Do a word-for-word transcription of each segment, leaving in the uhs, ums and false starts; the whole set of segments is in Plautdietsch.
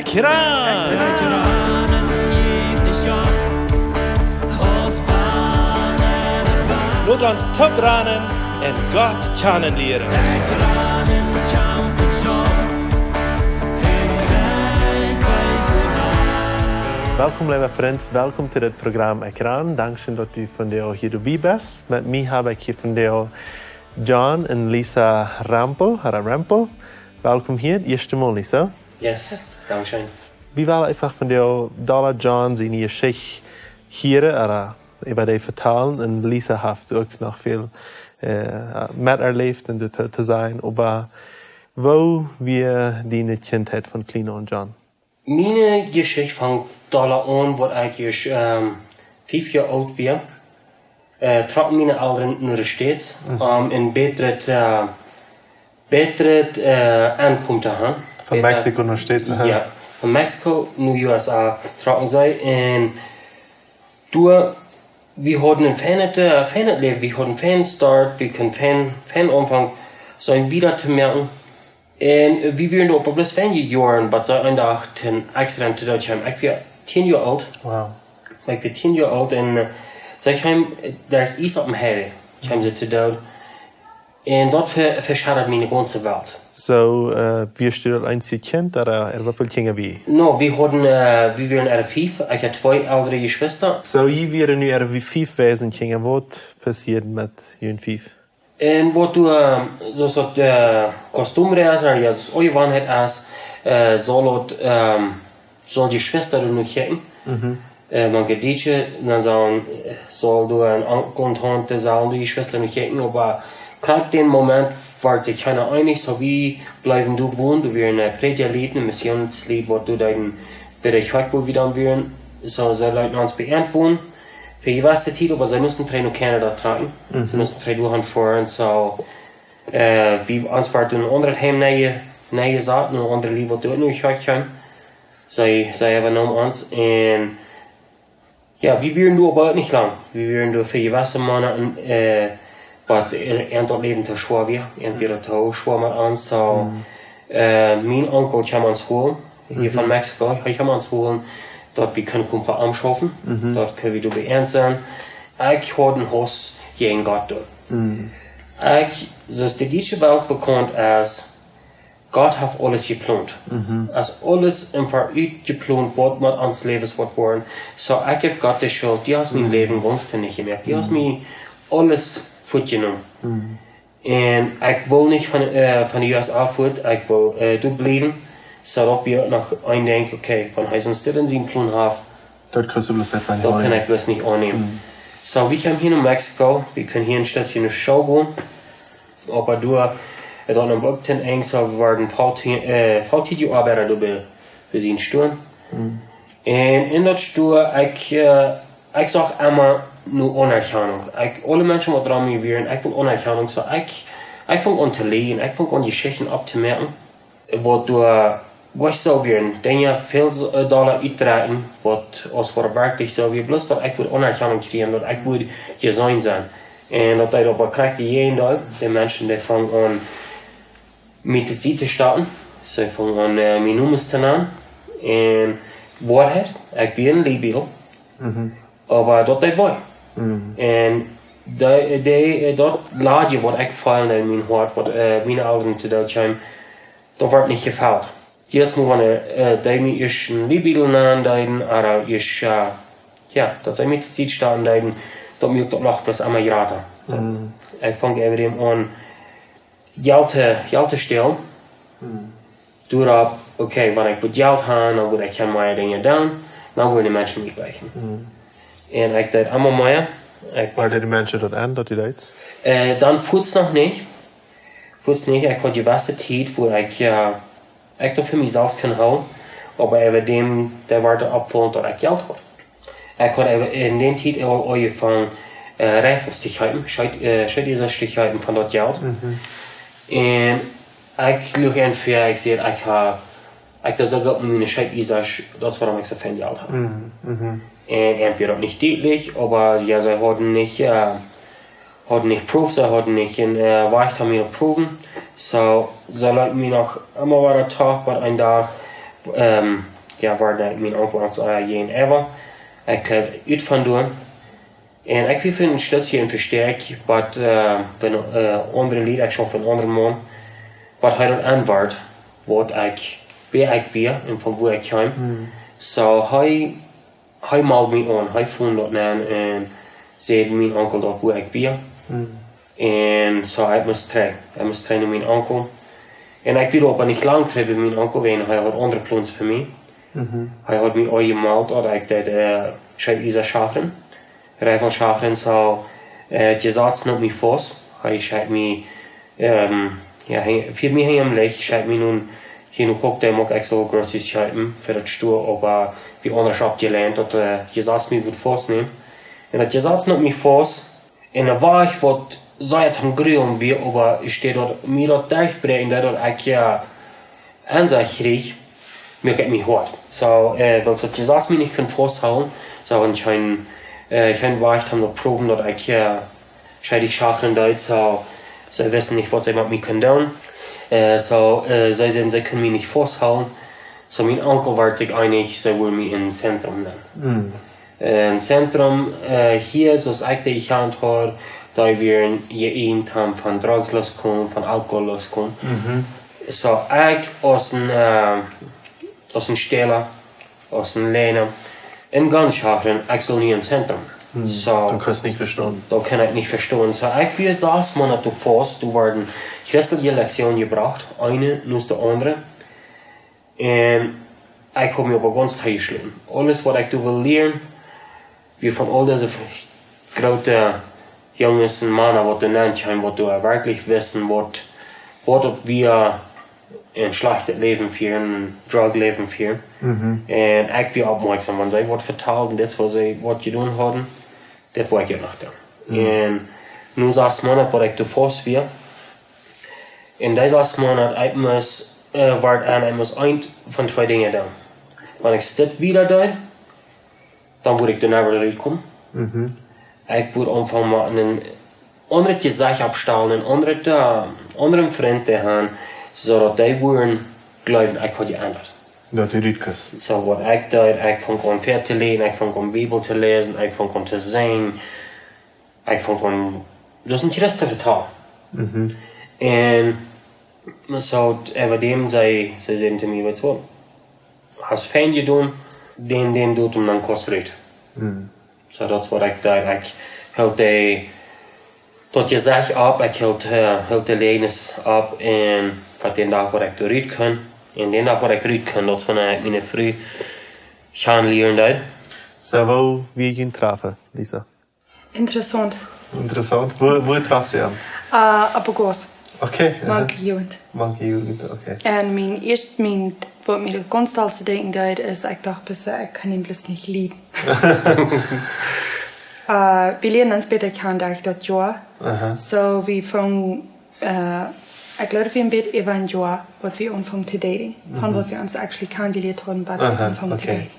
Kran! Lot ons toop ranen un Gott kjanen lieren. Welkom, leewa Frint. Welkom to dit Program Ekj Ran. Dankscheen, daut du vondoag hia doabie best. Met mie hab ekj hia vondoag John un Lisa Rempel, Herr Rempel. Welkom hia, daut ieeschte Mol, Lisa. Yes, dankscheen. Wie wellen eefach vondoag dolla John siene Jeschicht hieren, ooda äwa dee vetalen. Un Lisa haft uk noch väl, äh, meterläft un doa to, to sennen. Oba woo wia diene Kjintheit von kjlien aun, John? Miene Jeschicht fangt dolla aun, waut ekj ieescht, ähm, fief Joa oolt wia. Äh, trocken miene Elren no de States, mhm, om een bätret, äh, bätret, äh, Enkomen to haben. Von Mexiko no States, aha. Jo, von Mexiko no U S A trocken see. Un doa, wie hauden een feinet, äh, feinet Läwen, wie hauden een feinen Start, wie kunnen fein, fein aunfangen, soo wieda to moaken. Un wie wieren doa opp bloos weinje Joaren, waut see een Dach een Accident to Doot kjeemen. Ekj wia tieen Joa oolt. Wow. Ekj wia tieen Joa oolt un, äh, see kjeem, äh, derch Iess opp dän Highway, kjeem see to Doot. Un daut ve-, veschaddad miene gaunze Welt. Soo, äh, wia daut eensje Kjint, ooda, äh, woo väl Kjinja wia? No, wie hauden, äh, wie wieren äare fief, ekj haud twee elre Jeschwista. Soo, jie wieren nu äare fief Waisenkjinja. Waut passieed met junt fief? Un waut doa, ähm, soo aus daut, äh, Kostum es, ooda soo aus Jewanheit es, äh, saul daut, ähm, saul Jeschwista doa no kjikjen. Mhm. Äh, mank de Dietsche, dan saul, saul doa een Onkel un Tante, saul de Jeschwista no kjikjen, oba krakjt dän Moment wort sikj kjeena eenich, soo wie bleewen doa wonen, doa wia een Prädja-Lied, een Missionslied, waut doa deeden, bie de Kjoakj, wua wie dan wieren, soo see leeten ons bie an wonen. Fa jewesse Tiet, oba see musten trigj no Canada trakjen. Mhm. See musten trigj doa han foaren, soo, äh, wie ons wort en een aundret Heim nenje-, nenjesat, een aundret Läwen, waut doa no Kjoakj kjeem. See, see äwanomen ons un, jo, wie wieren doa oba nich lang. Wie wieren doa fa jewesse Moonat un, äh, waut, äh, an daut Läwen too schwoa wia, an wia daut too schwoa met ons, soo, mhm, äh, mien Onkel kjeem ons holen, hia, mhm, von Mexiko, hee kjeem ons holen, daut wie kunnen komen fa am schaufen, mhm, daut kunnen wie doa bie an sennen. Ekj haud een Hauss jäajen Gott doa. Mhm. Ekj, soo aus de dietsche Welt bekaunt es, Gott haft aules jeplont. Mhm. Haft aules em Verut jeplont, waut met ons Läwes woat woaren. Soo, ekj jeef Gott de Schult, du hast mien, mhm, Läwen gaunz tonicht jemoakt. Du hast, mhm, mie aules fuatjenomen. Mhm. Un ekj wull nich von, äh, von de U S A fuat, ekj wull, äh, doa bliewen. Soo daut wia noch een Dinkj, okay, wan hee sien Stekj en sien Plon haft, daut kaust du bloos nich aunneemen. Daut kaun ekj bloos nich aunneemen. Mhm. Soo, wie kjeemen hia no Mexiko, wie kunnen hia een Stootje no School gonen. Oba doa, äh, dan em Book ten Enj, soo wie wieren Vollti-, äh, Volltiedje Oabeida doa bie, bie sien Stua. Mhm. Un en daut Stua, ekj, äh, ekj sach emma no Aunerkjanunk. Ekj, aule Menschen waut rom mie wieren, ekj wull Aunerkjanunk, soo ekj, ekj funk aun to läajen, ekj funk aun Jeschichten opptomoaken, waut doa, waut soo wieren, Dinja väl, äh, dolla utdrekjen, waut aus waut werkjlich soo wia, bloos daut ekj wudd Aunerkjanunk kjrieen, daut ekj wudd jeseenen sennen. Un daut deed oba krakjt daut Jäajendeel, de Menschen, dee fungen aun, mie to Sied to stoten. See fungen aun, äh, mien Nomen to nanen. Un Woarheit, ekj wia een Liebel. Mhm. Oba daut deed wee. Mhm. Un dee, dee, äh, daut Ladje waut ekj feeld en mien Hoat, waut, äh, miene Elren to Doot kjeemen, daut wort nich jefelt. Jiedatsmol wan, äh, dee mie ieescht een Liebel nanen deeden, ooda ieescht, äh, jo, daut see mie to Sied stoten deeden, daut muak daut Loch bloos emma jrata. Mhm. Ekj funk äwa däm aun, Jelt, äh, Jelt to stälen. Mhm. Doaropp, okay, wan ekj wudd Jelt haben, dan wudd ekj kjeene mea Dinja doonen, dan wudden de Menschen mie jlikjen. Mhm. Un ekj deed emma mea. Ekj, wort de Menschen daut aun, daut du deetst? Äh, dan fuaz noch nich. Fuaz nich, ekj haud jewesse Tiet, wua ekj, äh, ekj daut fa mie selfst kunn hoolen, oba äwa däm, dee wort oppjefollen daut ekj Jelt haud. Ekj haud äwa en dee Tiet aul aunjefongen, äh, Reifels to kjeepen, Scheet-, äh, Scheetiesasch to kjeepen von daut Jelt. Mhm. Un ekj luach an ver, ekj säd, ekj hab, ekj deed soo goot met miene Scheetiesasch, daut es wuarom ekj soo väl Jelt hab. Mhm, mhm. Un hee wia daut nich dietlich, oba jo, see hauden nich, äh, hauden nich Proof, see hauden nich een, äh, Wajch om mie to proowen. Soo, see leeten mie noch emma wada trigj, bat een Dach, Ehm, jo, word ekj mien Onkel ons, eh, jäajenäwa. Ekj kjrieech ut von doa. Un ekj wia fa een Stootje en Vestäakj, oba, eh, bie, eh, aundre Lied, ekj schauf fa een aundren Maun, oba hee daut aunwort, waut ekj, wäa ekj wia un von wua ekj kjeem. Soo, hee, hee meld mie aun, hee funk daut aun un säd mien Onkel daut, wua ekj wia. Un soo, ekj must trigj. Ekj must trigj no mien Onkel. Un ekj wia oba nich lang trigj bie mien Onkel, wiels hee haud aundre Plons fa mie. Hee haud mie aul jemalt, daut ekj daut, eh, Scheidiesa schachren. Reifel schachren, soo, eh, daut Jesaz neem mie faust. Hee schekjt mie, ehm, jo, hee, fa mie hee em Licht, schekjt mie nu, hia nu kjikj, dee mott ekj soo groceries kjeepen fa daut Stua, oba wie aundasch oppjelieet, daut, eh, Jesaz mie wudd faustnämen. Un daut Jesaz neem mie faust, un de Wajch waut sea toom Grulen wia, oba ekj deed daut, mie daut derchbräakjen, daut ekj, jo, Ensecht kjrieech, muak ekj mie hoat. Soo, eh, wiels daut Jesaz mie nich kunn fausthoolen, soo, un kjeen, eh, kjeen Wajch toom daut proowen, daut ekj, eh, Scheidich schachren deed, soo, see wisten nich, waut see met mie kunnen doonen. Eh, soo, eh, see säden, see kunnen mie nich fausthoolen. Soo, mien Onkel wia sikj eenich, see wullen mie em Zentrum nämen. Em Zentrum, eh, hia, soo aus ekj daut jekjant haud, doa wia een, je een Tam von Drogs loskomen, von Alkohol loskomen. Soo, ekj aus een, eh, aus een Stäla, aus een Läajna, en gaunz Schachen, ekj sull nu em Zentrum. Soo, daut kunn ekj nich vestonen. Daut kunn ekj nich vestonen. Soo, ekj wia sas Moonat doa faust, doa worden christelje Lektionen jebrocht, eene no de aundre. Un ekj haud mie oba gaunz toojeschloten. Aules waut ekj doa wull lieren, wia von aul dise groote Junges un Mana waut doa nenn kjeemen, waut doa werkjlich wisten, waut, waut daut wia, een schlajchtet Läwen fieren, een Drug Läwen fieren. Un ekj wia oppmoakjsom, wan see waut vetalden, dit waut see waut jedonen hauden, dit wull ekj uk noch doonen. Un nu sas Moonat waut ekj doa faust wia, en dee sas Moonat, ekj must, eh, wort aun, ekj must eent von twee Dinja doonen. Wan ekj dit wieda deed, dan wudd ekj doa never rutkomen. Ekj wudd aunfangen met een aundret Jesecht oppstalen, een aundret, eh, aundren Frint to haben, soo daut dee wudden jleewen, ekj haud jeendat. Daut du dit kaust. Soo waut ekj deed, ekj funk aun väa to läsen, ekj funk aun Bibel to läsen, ekj funk aun to sinjen, ekj funk aun, daut es een Christ to vetalen. Un soo, äwa däm säd, säd see to mie, weetst waut, hast fein jedonen, dän, dän Dotum dan kaust rut. Soo, daut es waut ekj deed. Ekj hilt de, daut Jesecht opp, ekj hilt, eh, hilt de Läajes opp un bat dän Dach waut ekj doa rut kunn. Un dän Dach waut ekj rut kunn, daut es wan ekj miene Fru kjanen lieren deed. Soo, woo wia jun Trafen, Lisa? Interessaunt. Interessaunt. Wua, wua trof see am? Eh, opp de Gauss. Okay, aha. Mank de Jugend. Mank de Jugend, okay. Un mien ieescht, mien, waut mie daut gaunz dollste denkjen deed, es, ekj docht, bloos, ekj kaun am bloos nich lieden. Eh, wie lieeden ons bäta kjanen derch daut Joa. Aha. Soo, wie fungen, eh, ekj gleew, wie een bät äwa een Joa, waut wie aunfungen to daten. Von waut wie ons actually kjanen jelieet hauden, bat wie aunfungen to daten.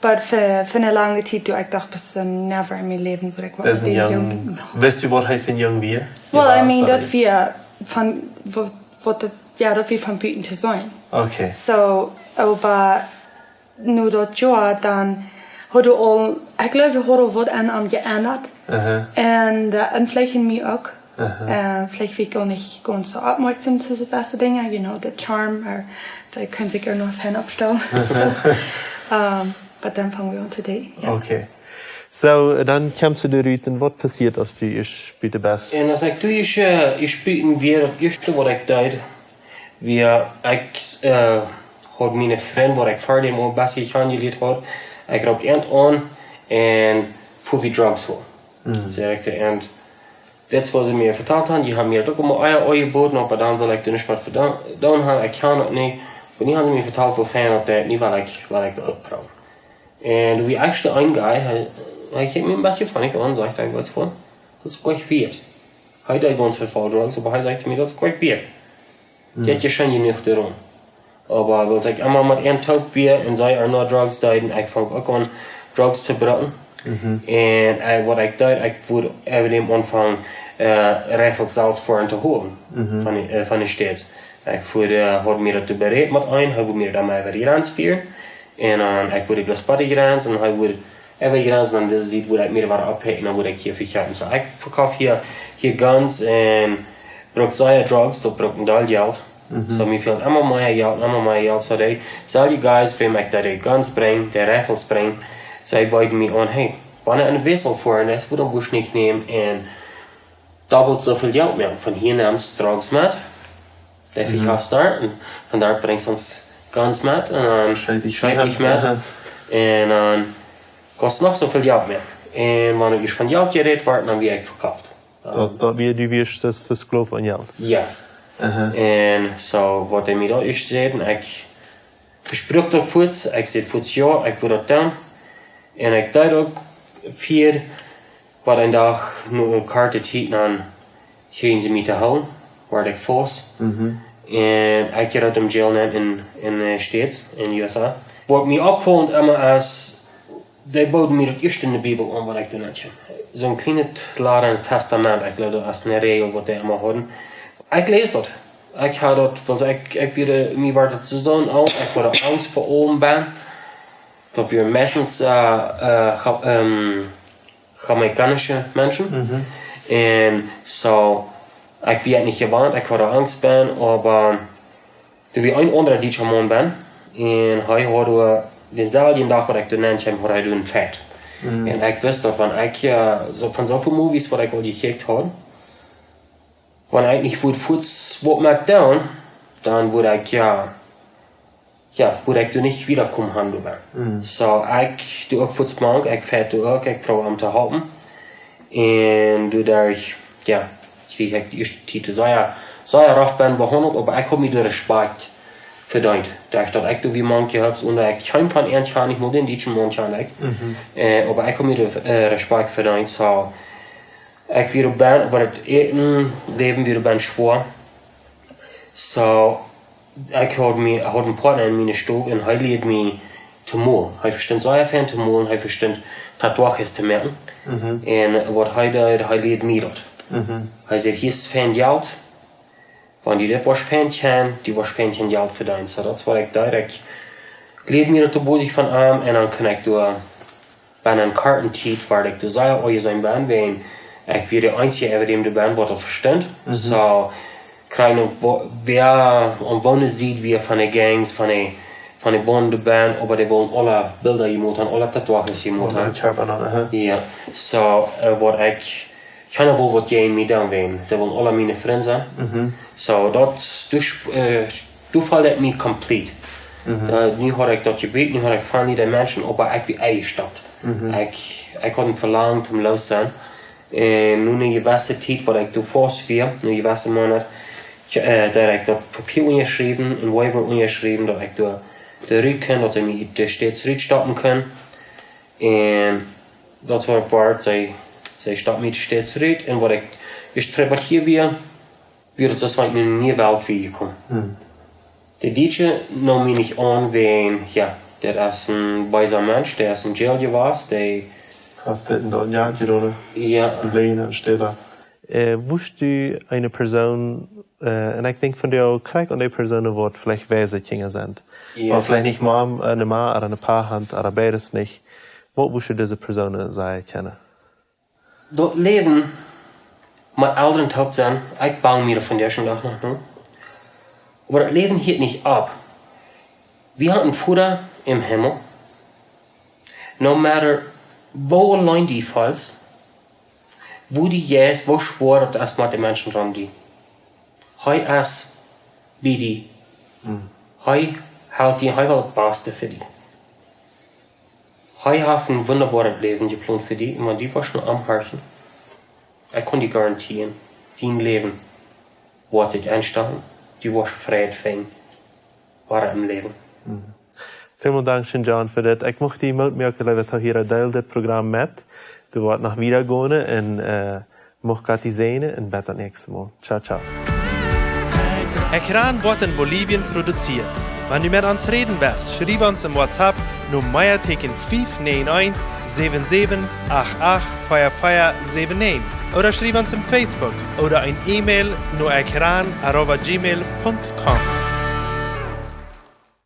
Oba fa, fa eene lange Tiet, doa ekj docht, bloos never en mien Läwen wudd ekj waut met dän Jung. Weetst du waut hee fa een Jung wia? Well, I mean, daut wia von, waut, waut daut, jo, daut wia von buten to seenen. Okay. Soo, oba no daut Joa, dan haud hee aul, ekj gleew, hee haud aul waut aun am jeendat. Aha. Un, eh, un veleicht en mie uk. Aha. Eh, veleicht wia ekj uk nich gaunz soo oppmoakjsom to soo waut Dinja, you know, de Charme, oba dee kunn sikj uk noch fein oppstalen. Aha. Soo, ehm, oba dan fungen wie aun to daten, jo. Okay. Soo, dan kjemst du doa rut un waut passieet, aus du ieescht buten best? Un aus ekj doa ieescht, eh, ieescht buten wia, daut ieeschte waut ekj deed, wia, ekj, eh, haud miene Frind, waut ekj ver däm aul een bät kjanen jelieet haud, ekj roopt an un fua wie Drugs hoolen. Mhm. Säd ekj to an, dit waut see mie vetalt haben, dee haben mie daut uk emol ea aunjebooden, oba dan wull ekj doa nuscht met to doonen haben, ekj kaun daut nich. Oba dee haben mie vetalt, woo fein daut es, nu well ekj, well ekj daut uk proowen. Un doa wia ieescht een guy, hee, hee kjikjt mie een bät funny aun, sajcht hee, weetst waut, daut es goanich wieet. Hee deed gaunz väl Drugs, oba hee sajcht to mie, daut es goanich wieet. Hm. Daut es scheen jenuach doaraun. Oba wiels ekj emma met an toop wia un see uk noch Drugs deeden, ekj funk uk aun Drugs to brucken. Mhm. Un, eh, waut ekj deed, ekj wull äwa däm aunfangen, eh, Reifels selfst fa an to hoolen, mhm, von de, eh, von de States. Ekj wort, haud mie daut berät met een, hee wull mie dan mau äwa de Jrenz fieren. Un dan, ekj wort bloos bie de Jrenz un hee wort äwa de Jrenz un dan dise Sied wort ekj mie wada oppakjen, dan wort ekj hia vekjeepen. Soo, ekj vekoft hia, hia Guns un brukt sea Drugs, daut brukt een Deel Jelt. Soo, mie fält emma mea Jelt, emma mea Jelt. Soo, dee selwje Guys, wäm ekj dee Guns brinj, dee Rifles brinj, see beeden mie aun, hey, wan du een Wessel foaren deist, wuarom wurscht nich nämen un dobbelt soo väl Jelt moaken. Von hia nemst Drugs met, dee vekofst doa, un von doa brinjst du Guns met, un dan Scheilich met. Un dan koscht noch soo väl Jelt moaken. Un wan du von Jelt jerät woascht, dan wia ekj vekoft. Daut, daut wia, du wieescht es vesklooft aun Jelt. Yes. Un soo, waut hee mie daut ieescht säd, un ekj vespruak daut fuaz, ekj säd fuaz jo, ekj wull daut doonen. Un ekj deed uk, wia, waut een Dach, no eene korte Tiet, dan kjrieejen see mie to hoolen, wort ekj faust. Un ekj wia em Jail en, en, en de States, en U S A. Waut mie oppfoll emma es, dee booden mie daut ieeschte en de Bibel aun, waut ekj doa nenn kjeem. Soon kjlienet Ladel Testament, ekj jleew daut es eene Räajel, waut dee emma hauden. Ekj läs daut. Ekj haud daut, wiels ekj, ekj wia, mie wort daut soo aul, ekj haud Angst ver Ombeen. Daut wieren meistens, äh, äh, Jamaikaunische Menschen. Un soo, ekj wia nich jewant, ekj haud Angst bie, oba doa wia een aundra dietscha Maun bie, un hee haud doa, dänselwjen Dach waut ekj doa nenn kjeem, haud hee doa een Feit. Un ekj wist daut von, ekj, äh, soo, von soo väl Movies waut ekj aul jekjikjt haud, wan ekj nich wudd fuaz waut met doonen, dan wudd ekj, jo, jo, wudd ekj doa nich wieda komen han doa. Soo, ekj doo uk fuaz mank, ekj feit doa uk, ekj proow am to halpen. Un doaderch, jo, kjrieech ekj de ieeschte Tiet sea, sea rough bie behaundelt, oba ekj haud mie doa Respakjt vedeent. Doaderch daut ekj doa wia mank jeholpen, un ekj kjeem von an, nich mol dän dietschen Maun kjand ekj. Äh, oba ekj haud mie doa, äh, Respakjt vedeent, soo, ekj wia doa bie, oba daut Äten, Läwen wia doa bie schwoa. Soo, ekj haud mie, haud een Partner en miene Stow un hee lieed mie to molen. Hee vestunt sea fein to molen, hee vestunt Tatuajes to moaken. Un waut hee deed, hee lieed mie daut. Hee säd, hia es fein Jelt, wan du dit woascht fein kjennen, du woascht fein kjennen Jelt vedeenen. Soo, daut es waut ekj deed. Ekj lieed mie daut to bosich von am un dan kunn ekj doa bie eene korte Tiet, wort ekj doa sea aunjeseenen bie, wiels ekj wia de eensje äwa däm doa bie, waut daut vestunt. Soo, kjrieech ekj, wäa, aun woone Sied wia von de Gangs, von de, von de Baunden doa bie, oba dee wullen aule Bilda jemolt han, aule Tatuajes jemolt han. Jo, soo, äh, waut ekj, kjeena wull waut jäajen mie doonen, wiels see wullen aule miene Frind sennen. Soo, daut, doa, äh, doa foll ekj mie komplett. Doa, nu haud ekj daut Jebäd, nu haud ekj von dee Menschen, oba ekj wia enjestoppt. Ekj, ekj haud een Velangen toom loos sennen. Un no eene jewesse Tiet, waut ekj doa faust wia, eene jewesse Moonat, ekj, äh, daut ekj daut Papia unjaschräwen, een Waiver unjaschräwen, daut ekj doa, doa rut kunn, daut see mie de States rutstoppen kunnen. Un daut wia waut, see, see stoppten mie de States rut. Un waut ekj, ekj trigj hia wia, wia daut soo aus wan ekj en eene niee Welt wia jekomen. De Dietsche neemen mie nich aun, wiels, jo, daut es een beesa Mensch, dee es en Jail jewast, dee haft dit un daut, jo, jedonen. Jo. Es een Läajen un Stella. Äh, wurscht du eene Persoon, äh, un ekj denkj von dee, kjikj aun dee Persoonen, waut veleicht weise Kjinja sent. Jo. Oba veleicht nich Mam, äh, eene Ma ooda een Pa han, ooda beides nich. Waut wurscht du dise Persoonen sajen kjennen? Daut Läwen met Elren toop sennen, ekj bang mie doa vondoag dän Dach noch, nä? Oba daut Läwen hieet nich opp. Wie haben een Voda em Himmel. No matter woo auleen du feelst, woo du jeist, woo schwoa daut es met de Menschen rom die. Hee es bie die. Hee helt die, hee well daut Baste fa die. Hee haft een wundaboaret Läwen jeplont fa die, un wan du woascht no am horchen, ekj kaun die garantieren, dien Läwen woat sikj enstalen, du woascht Fräd finjen, woare em Läwen. Välmol dankscheen, John, fa dit. Ekj mucht die Moot moaken, leewa Tohiera, deel dit Program met. Du woascht noch wieda gonen un, äh, mucht Gott die säajnen un bat daut näakjste Mol. Ciao, ciao. Ekjran woat en Bolivien produzieet. Wan du met ons räden west, schriew ons em WhatsApp no Mea Tieekjen fief näajen eent, säwen säwen acht acht, vea vea säwen näajen. ooda schriew ons em Facebook ooda een E-Mail no ekjran arroba gmail punkt com.